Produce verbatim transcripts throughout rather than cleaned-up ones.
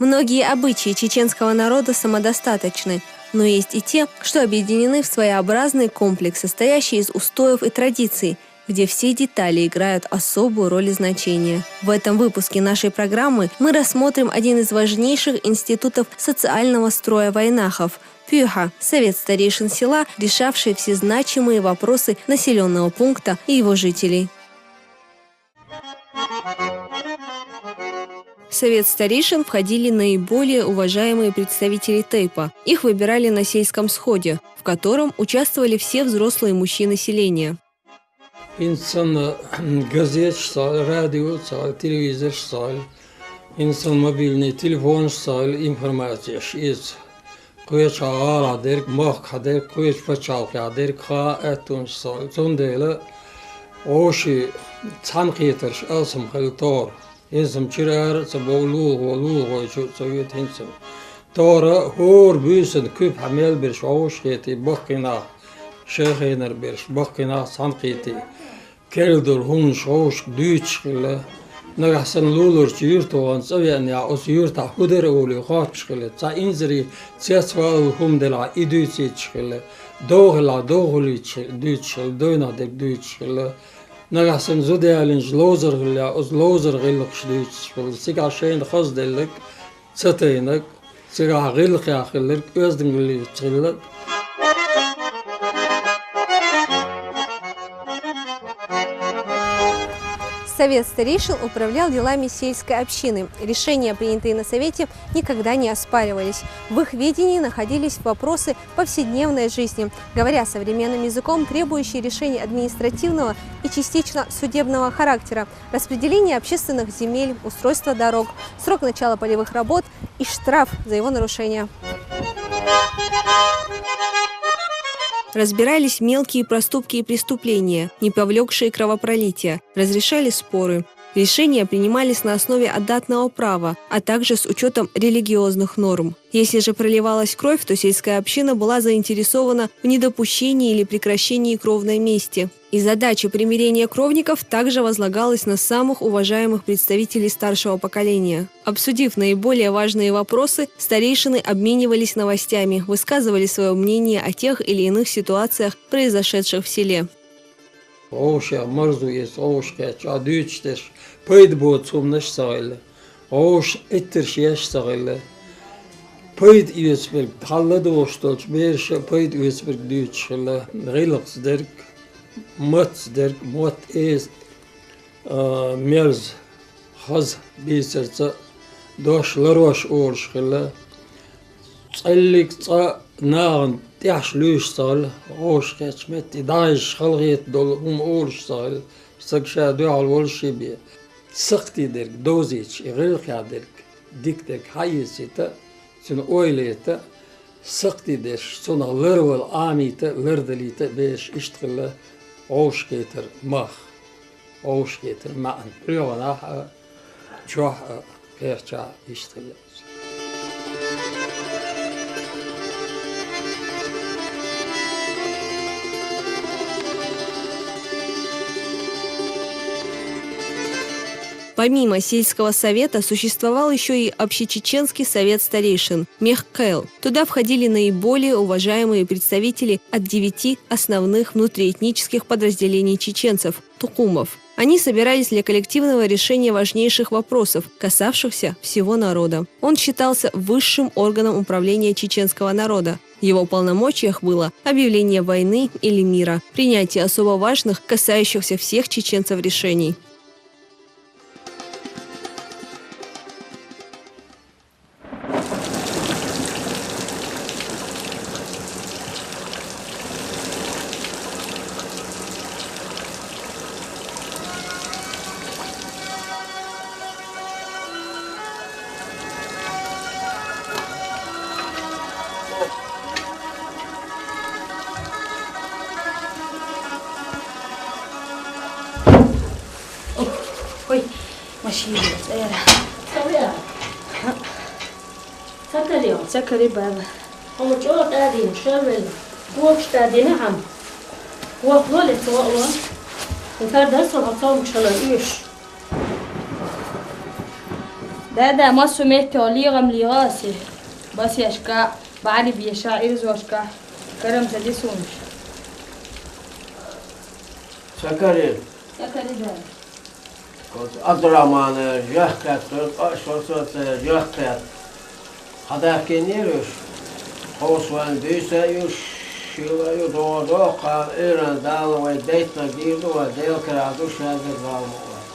Многие обычаи чеченского народа самодостаточны, но есть и те, что объединены в своеобразный комплекс, состоящий из устоев и традиций, где все детали играют особую роль и значение. В этом выпуске нашей программы мы рассмотрим один из важнейших институтов социального строя вайнахов — пюха, совет старейшин села, решавший все значимые вопросы населенного пункта и его жителей. В совет старейшин входили наиболее уважаемые представители тайпа. Их выбирали на сельском сходе, в котором участвовали все взрослые мужчины селения. Инсан газеташ сал, радио сал, телевизораш сал, инсан мобильный телефонаш сал, информацияш из. Кхеча гӀала дерг, махка дерг, кхеча пачхьалкхе дерг ха аьттонаш сал. Цундела вовши цхьаьнакхетарш алсам хила тохара. Инсам чура ара а ца бов, лулахо лулахочу а ца вуьту хӀинца. Тора хӀора буьйсанна куьпахь мел берш вовшахкхетий баккхий нах, шайхенара берш баккхий нах цхьаьнакхетий. Керла долу хӀуманаш вовшашка дуьйцуш хилла. Нагахь санна луларчу юьрта вахана цӀа веанехь, оцу юьртахь хӀун дара олий хоттуш хилла. Цхьа инзаре цецваллал хӀума делахь, и дуьйцуьйтуш хилла. Дов хилахь, дов хуьлуьйтуш хи-, дуьйцуш хилла, девнах дерг дуьйцуш хилла. Нагахь санна зуда ялийначу ловзар хилла, оцу ловзар гӀиллакхаш дуьйцуш хилла. Цигахь шайна хазделларг, ца тайнарг, цигахь гӀиллакхехь хилларг, оьздангаллица хилларг. Совет старейшин управлял делами сельской общины. Решения, принятые на совете, никогда не оспаривались. В их ведении находились вопросы повседневной жизни, говоря современным языком, требующие решений административного и частично судебного характера, распределения общественных земель, устройства дорог, срок начала полевых работ и штраф за его нарушение. Разбирались мелкие проступки и преступления, не повлёкшие кровопролития, разрешали споры. Решения принимались на основе адатного права, а также с учётом религиозных норм. Если же проливалась кровь, то сельская община была заинтересована в недопущении или прекращении кровной мести. И задача примирения кровников также возлагалась на самых уважаемых представителей старшего поколения. Обсудив наиболее важные вопросы, старейшины обменивались новостями, высказывали своё мнение о тех или иных ситуациях, произошедших в селе. Вовшех марзо эца вовшахкхетча, дуьйцуш дерш пайда боцу хӀуманаш а ца хилла. Вовшашна иттарш еш а ца хилла. Пайда оьцург, хьалла догӀуш долчу бераша пайда оьцург дуьйцуш хилла. ГӀиллакхца дерг, матца дерг, мотт эза, а, мерза, хаза бийцарца дош ларош олуш хилла. ЦӀеллиг цкъа нахана тӀехьаш луьйш ца хилла, вовшахкхетча метте дӀахьежаш халахета долу хӀума олуш ца хилла. Стаг ша дуьхьал волуш а бен, сакхтий дерг довзийта, и гӀиллакхехь дерг, дика дерг хьаэцийта, цуьнан ойла йита, сакхтий дерш, цунах ларвала Ӏамийта, лардалийта бераш иштта хилла вовшахкхетар мах, вовшахкхетар маьӀна. ХьоьгӀанахь а, чохь а, кхечахь а иштта хилла. Помимо сельского совета существовал ещё и общечеченский совет старейшин — Мехкел. Туда входили наиболее уважаемые представители от девяти основных внутриэтнических подразделений чеченцев — тукумов. Они собирались для коллективного решения важнейших вопросов, касавшихся всего народа. Он считался высшим органом управления чеченского народа. В его полномочиях было объявление войны или мира, принятие особо важных, касающихся всех чеченцев решений. Ой, машина цӀера. Ца карий, баба? Хьо чӀогӀа тӀадийна, шарвелла. Вокаш тӀадийна хьан? Вокх ло ле ца ваъ ло? Кар дан со хьо цомгуш хилар уьш. Да-да, массо а метте лерам лера ас. Басешка, бӀаьрбеша, ирзошка, карам ца дисунаш. Ца карийра. Ца карийра. Оцу Абдурахмана жоьхкхетта, ткъа а шо соцу жоьхкхетта. Хьадаьхкинера уьш. Тховса вайна буьйса а ю, шила а ю, догӀа доккха, Ӏуьйранна Дала вай дайтта дийр ду, вай Делан кара ду, шаьрда Дала мукъ лахь.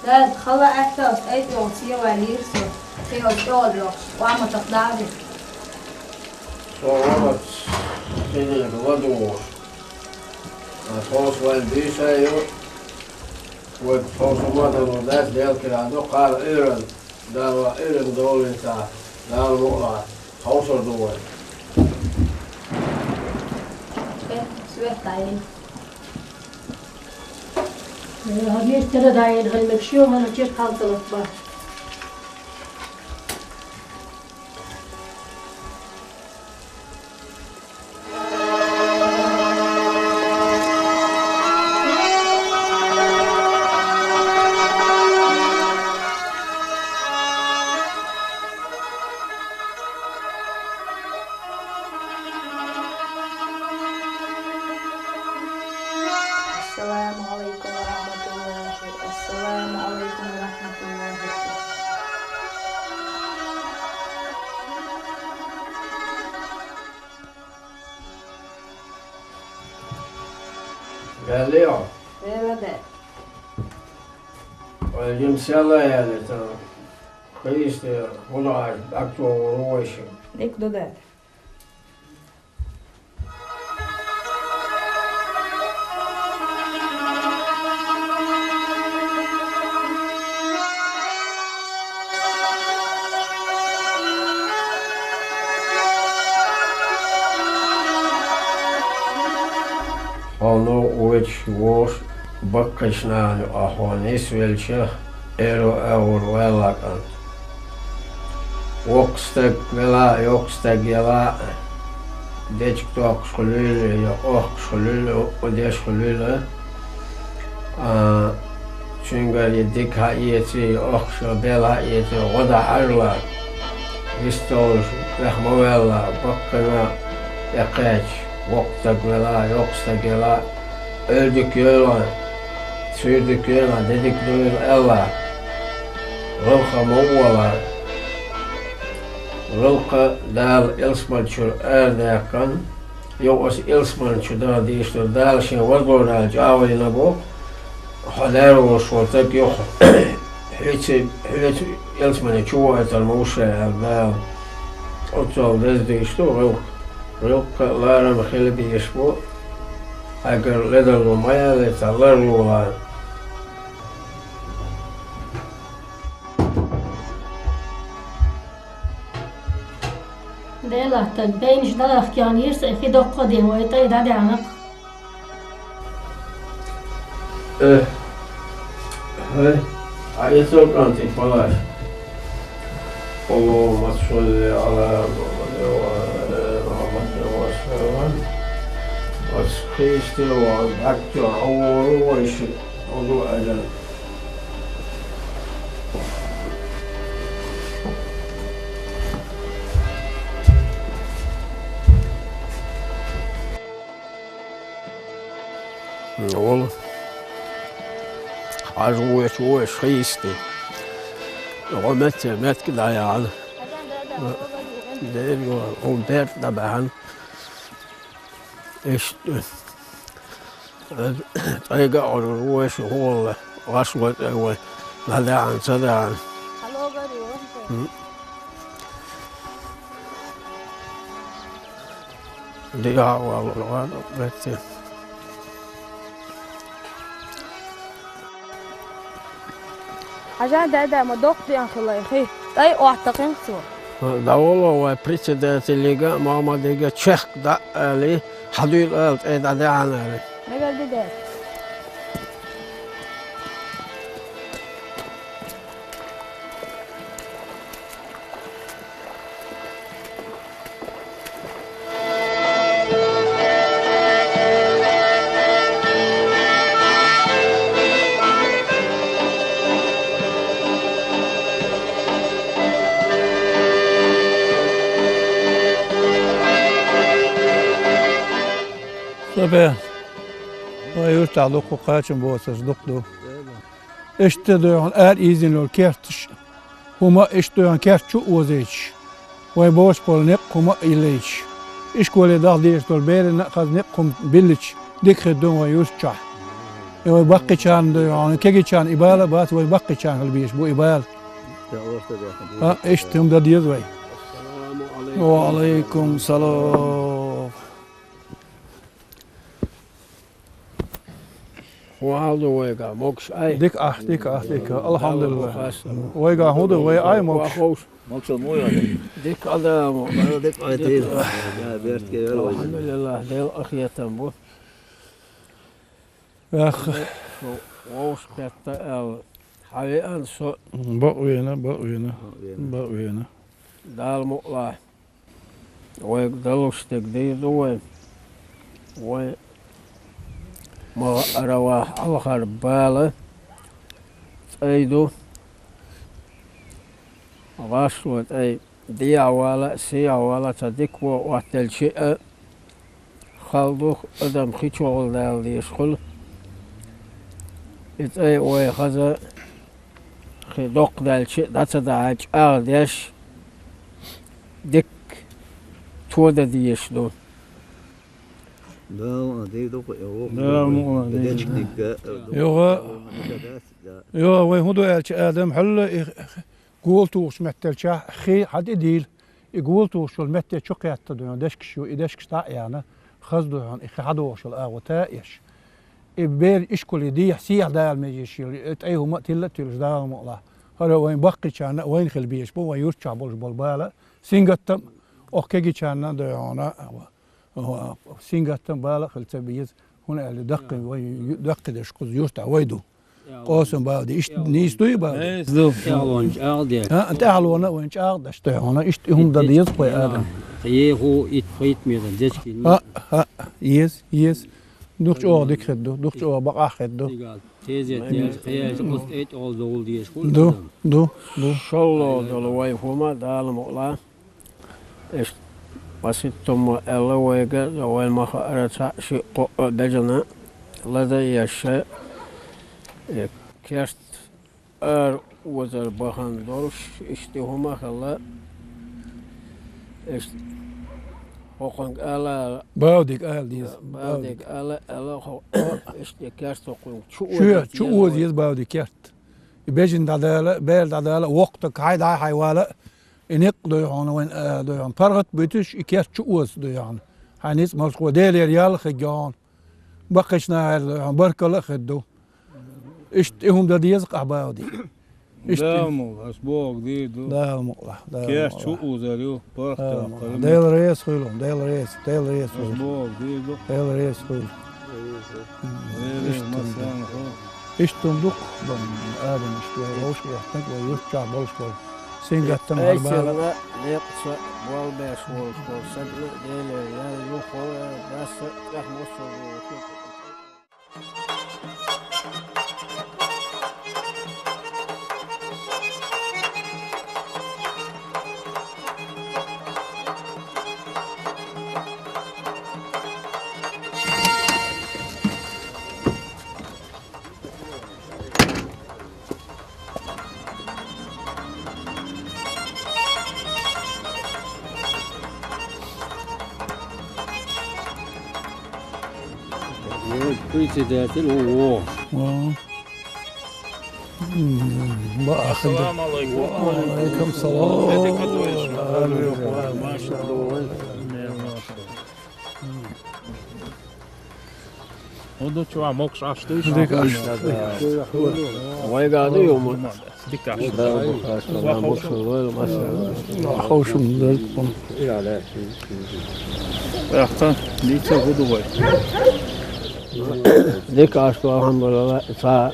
Дада, хала аьтту ас, тӀе тӀехула севай лийра со, севал чӀогӀа лоьхуш, къоматах дагӀа. Со вац, синийга ладугӀуш. Тховса вайна буьйса а ю, вай тховса ма дан дац, Делан кара ду, кхара Ӏуьйранна. Дала Ӏуьйранна долийта, Дала мукъ лахь, хьовсур ду вай. Свет дӀаелла. Э, хьо дийца тера дӀаелла, хӀара мегаш ю, хӀара чуьра хьал ца латабац. السلام عليكم ورحمة الله. السلام عليكم ورحمة الله. Валлио. Валлио. Валлио, села яли, то. Христе, худаш, актуал войши. Дик ду, дада. Хьо новкъа воьдуш волуш баккхийчу нахана юкъахь хьо нисвелча, эро агӀор ваьлла кӀант. Воккха стаг велахь а, йоккха стаг елахь а, дечиг токкхуш хуьлийла я къохкуш хуьлийла, хӀуъа деш хуьлийла, а, цуьнгара я дика хьаэца, я охкуша бел хьаэца, гӀо дан хьажалахь. Вистхуьлуш, тӀех ма ваьлла, баккхийна тӀекхаьчча, воккха стаг велахь а, йоккха стаг елахь а, Ойла дика йойла, суьйра дика йойла, де дика дойла аьлла. ГӀалгӀа ма вала. ГӀалгӀа Дала ялсаманчуьра арадаьккхина, юха аса ялсаманчу даха дийшалур Дала шен возлорал чӀагӀвина боху, хьо лаьрволуш волу стаг юха. Хьоьца, хьоьца ялсамане чу вахийтар ма ву ша аьлла Дала. Оццул деза дийш ду гӀалгӀа. Руккха а ларам хила безаш бу, хьайгара ледарло ма яллица, ларло лан. Делахь таг, бейнаш далахкехь йира сан, хи доккха а дина, вай тӀе дӀадаьхьна-кх. Э, хӀай, Ӏа эцал кӀанте палаш. اللهم صل على محمد وعلى آل محمد وسلم. Ас хистелла баьчча хьан вогӀу вайша, хьо ду аьлла. Вала. Хьажа вочу вочу хийсти. Гьо метте метка дӀаяхьана. Дерриге хӀума берда дӀабаьхьана. Иштта. Цайга а гӀур вочу хӀума, гӀаш вай цӀе вай. ДӀадаьхьана, ца даьхьана. М. Дигахь а валлал ван беттий. Хьажа, дай-дай, ма доккха деана хилла и хи. ТӀай охьатакхина цо. ДӀаволла вай председателига а, Мохьмадига а чехка дӀа а алий, хьадуьйла ала, тӀе дӀадаьхьана аьлла. Мегар ду, дай. Бе, вай юртахь дуккха кхачам боцурш дукха ду. Иштта дуй хьуна ара ийзина йолу керташ, хӀума иштта дуй хьуна керт чу а озуьйтуш, вайн бохуш болу некъ хӀума а йиллийтуш, ишколе даха дезаш долу берана а хаза некъ хӀума биллича, дика хир ду вайн юрт чохь. И вайн баккхийчарна дуй хьуна, кегийчарна и бала а бац, вайн баккхийчарна хила безаш бу и бала. А, иштта хӀума дан деза вай. Ва алейкум салам. Хьо хьал ду вайгахь, могуш Ӏай? Дика ахь, дика ахь, дика. Алхьамдулиллах. Вайгахь хӀун ду, вай Ӏай могуш? Могушалла муха ю? Дика Ӏа да мо. Дика Ӏай, дика. Алхьамдулиллах, Делан къинхетам бу. Эх. Шу вовшахкхетта аьлла, хьан веана со? Бакъ веана, бакъ веана. Бакъ веана. Дала мукъалахь. Вайга далуш дерг дийр ду вай. Вай ма-, ма-, аравахь алхара бала цӀай ду. ГӀаш вай цӀай дехьа вала а, сехьа вала а, цхьа дика вон Ӏоттаделча а, хала ду, адам хи чу гӀолдала дезаш хуьлу. И цӀай вай хаза хи доккха даьлча а, дӀа ца дахьий, чӀагӀдеш, дикка тодан дезаш ду. Дала ма дийр ду-кх и вовшах. Дала ма дийр. Дечка дигга. ЙогӀа, йогӀа, вай хӀун ду аьлча, адам хьалла и гултухучу меттелчахь хи хьан тӀе дийла. И гултухучу меттел чу кхетта дуй хьуна дешкаш ю, и дешкаш дӀа а яьхна, хаза дуй хьуна и хи хьан догӀуш йолу агӀо та а еш. И бер ишколе дехьа-сехьа дала мегаш йолу, и тӀай хӀума а тилла а туьллуш Дала мукъалахь. ХӀара вайн баккхийчарна а вайна хила безаш бу, вайн юрт чохь болуш болу бала а, сингаттам а, оха кегийчарна а дуй хьуна, сингаттам а, бала а хила ца беза, хӀунда аьлча даккхий вай ю-, даккхий дерш кхуза юртахь вай ду. Къосин Бауди, иштта нийса дуй, Бауди? Нийса ду. ТӀаьхьалончу агӀа деш. А, тӀаьхьалончу а вайна чӀагӀдеш дуй хьуна, иштта и хӀума дан деза-кх вай адам. Ткъа еху итт-пхийтта метр дечкина. А, а, еза, еза. Дукха чӀогӀа дика хир ду, дукха чӀогӀа бакъахь хир ду. Тезет яьлча, кхин яьлча, оцу тӀе тӀехула довла дезаш хуьлу адам. Ду, ду, ду. Шолло долу вай хӀума Дала мукъалахь. Иштта маситтамма аьлла вайга, вайн ма-хаъара, цхьаъ-шиъ-кхоъ а бежана, лада а еш, э, керт ара озар бахана долуш, иштта хӀума а хилла. Иштта хӀокхуьнга ала, Баудига ала деза. Баудига ала, ала хьо, иштта керт хӀокхуьнга чу оза, чу оза еза Бауди керт. И бежана дӀадала, бер дӀадала, воккха стаг хьай дӀа а хьай вала, и некъ дуй хьуна вайн, а, дуй хьуна паргӀат а буьтуш, и керт чу оза дуй хьуна. Хьайн ницкъ малшо Делера ял хиг хьуна. Баккхийчу нахера дуй хьуна баркалла а хир ду. Иштта и хӀума дан деза-кх ахь, Бауди. Иштта. Дала мукъалахь, ас бохург дийр ду. Дала мукъалахь, Дала мукъалахь. Керт чу озар ю, паргӀат а кхара. Дела реза хуьлда, Дела реза, Дела реза хуьлда. Ас бохург дийр ду. Дела реза хуьлда. Вай вай массарна хӀу. Иштта хӀума ду-кх, адам иштта вай вовшах эттинарг, вай юрт чохь болуш болу. Сингаттам хьара бала. Айсенна некъаца болх беш волуш болу стагана Делера ял ю, хӀора дас а тӀех массо а волуш. Председатель, о. О. М, баахда. Ассаламу алейкум. Ва алейкум салам. Машалла. ХӀун ду чу а, могуш Ӏаш дуй? Дика Ӏаш. Вайга ду ю ма? Дика Ӏаш. Ховшам дерг. Ахта, дийца хӀун ду вай? Дика Ӏаш ду, алхьамдулиллахӀ, цхьа.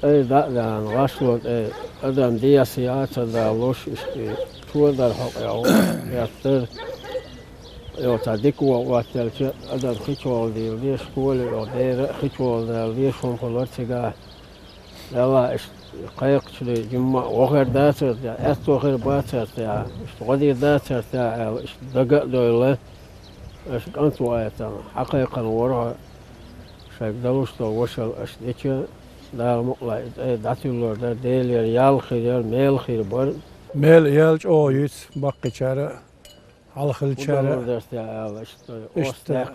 Ай, даа, даа, гӀаш ван, ай, адам дехьа-сехьа ца далуш, иштта, тодар хьокъехь гӀо, гӀеттар. Йо, цхьа дика вон Ӏоттаелча, адам хи чу гӀолдийла дезаш, школе йо, дера а хи чу гӀолдала дезаш, хӀума хилар цигахь. Делахь, иштта кхайкхачале, жимма а вохуьр дацара те, аьтто хир бацара те, иштта гӀо дийр дацара те аьлла, иштта дага а дойлла. Аша кӀант ву айта, хьакхайкхина ворхӀ шайга далуш долу вашал аша дича, Дала мукъалахь и цӀе дӀатуьллур дара, Делера ял хир яра, мел хир бара. Мел ял чӀогӀа юьйцу баккхийчара, хьалхалчара. Хьалхалчара. Иштта,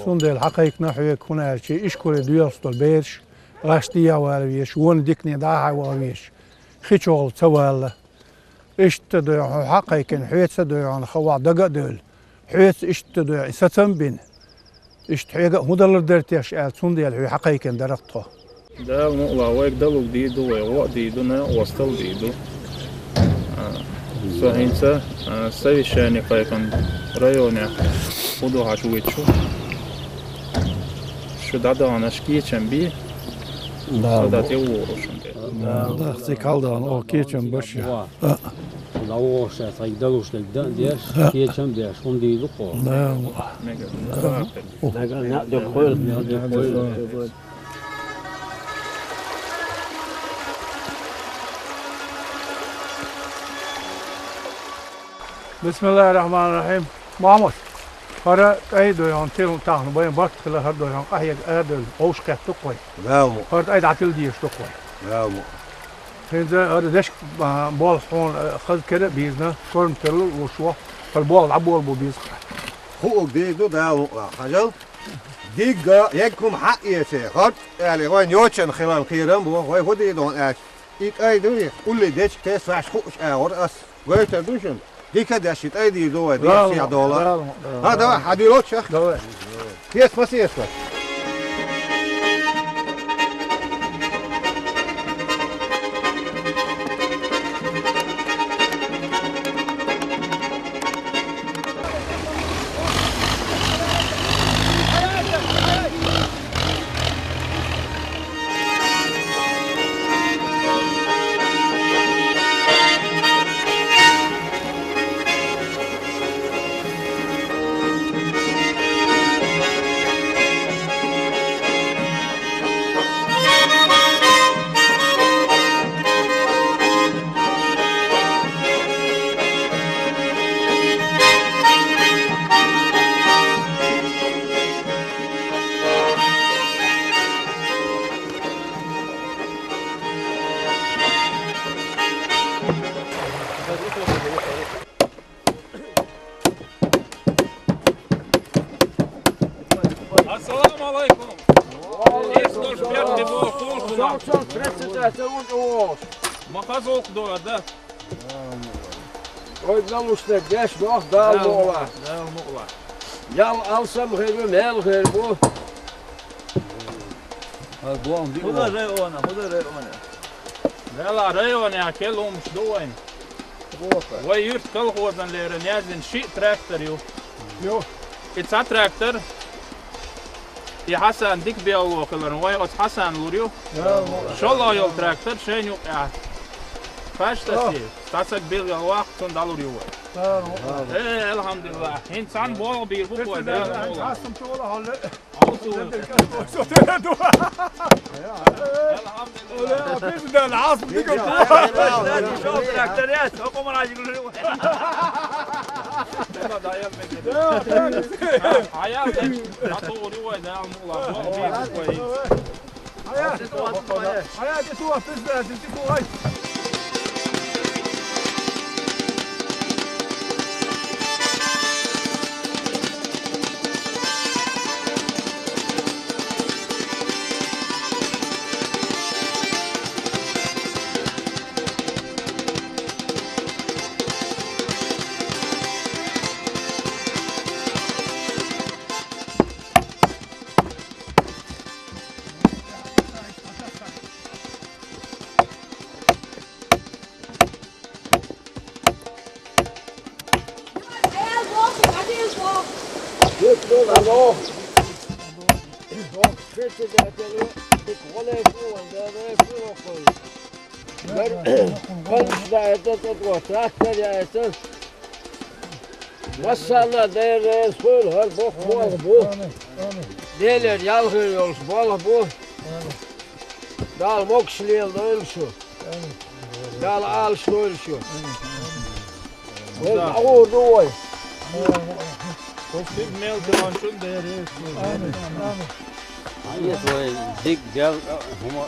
цундела хьакхайкхина хьоьга, хӀунда аьлча ишколе доьлхуш долу бераш, гӀаш дехьа вала везаш, вон дикане дӀа а хьа вала везаш, хи чухула ца вала. Иштта дуьйхьа хьо хьакхайкхина, хьоьца дуьйхьа хавахь дага а девлла. Хьоьца иштта дуьйхьа и сацам а бина. Иштта хьоьга а хӀун далур дара теш аьлла, цундела хьоьга хьакхайкхина дара-кх тхо. Дала мукъалахь вайга далур дийр ду, вай гӀо а дийр ду, накъостал а дийр ду. А, со хӀинца, а, совещание кхайкхина районехь, хӀун ду хьажа вуьйцу шу. Шу дӀадахана аша кечам бе. Да. Со да тӀе вогӀур шуна тӀе. Да, да, цига хьалдахана оха кечам беш я. ДӀавогӀуш ша цхьайга далуш дерг дан а деш, кечам беш, хӀума дийр ду-кх оха. Да. Мега. Мега, мега, мега. Бисмиллахир-рахманир-рахим. Мохьмад, хӀара тӀай дойгӀан тилла тахана байна барт хила, хӀара дойгӀан къахьега арадевлла, вовшахкхетта-кх вай. Ваьлла мо. ХӀара тӀай дӀатилла дезаш ду-кх вай. Ваьлла мо. ХӀинца хӀара дешка, а, болх хьуна, а, хаза кара а бийзина, кормателла а луш ву, хӀара болх дӀаболабо беза-кх. Хууг дийр ду, Дала мукъалахь, хьажал. Дигга, еггум хьаэце, хӀорд аьлла, вайн йочана хиларна кхерам бу, вай хӀун дийр ду аьлча, и тӀай дуй, улле дечка тесна ваьш хууш агӀор ас. Гойтар ду шуна. Дика а деш, и тӀай дийр ду вай, дийр сехьа дола. Ха, давай, хьан дийр лоцу шах? Давай. Кеца ма сеца. Ассаламу алейкум. Ва алейкум салам. Ва алейкум салам. Шо, шо, председатель, вон чӀогӀа волуш. Ма хаза гӀуллакх ду, да? Ой, налушник деш, дох, Дала мукъалахь. Дала мукъалахь. Ял алсам хир ю, мел хир бу. ХӀун ду района, хӀун ду района? Вела районехь керла хӀумаш ду вайн. Вай юьртан колхозана леррина яздина шиъ трактор ю. Ю. И цхьа трактор, и Хьасан дика белхало хиларна, вай оцу Хьасана лур ю. ШолгӀа йолу трактор шайна юкъехь. Хаш тасий, цхьа саг билггал ваккха, цунна дӀалур ю вай. Э, алхьамдулиллахӀ. ХӀинца цхьаьна болх бийр бу вай, Дала мукъалахь. Массарна а Дела реза хуьлда, хӀара боккха болх бу. Делера ял хир йолуш болх бу. Дала могуш леладойла шу. Дала Ӏалашдойла шу. Вай дӀагӀур ду вай. Hoffentlich mehr als Stunde. Yes, well, big girl, uh, homo.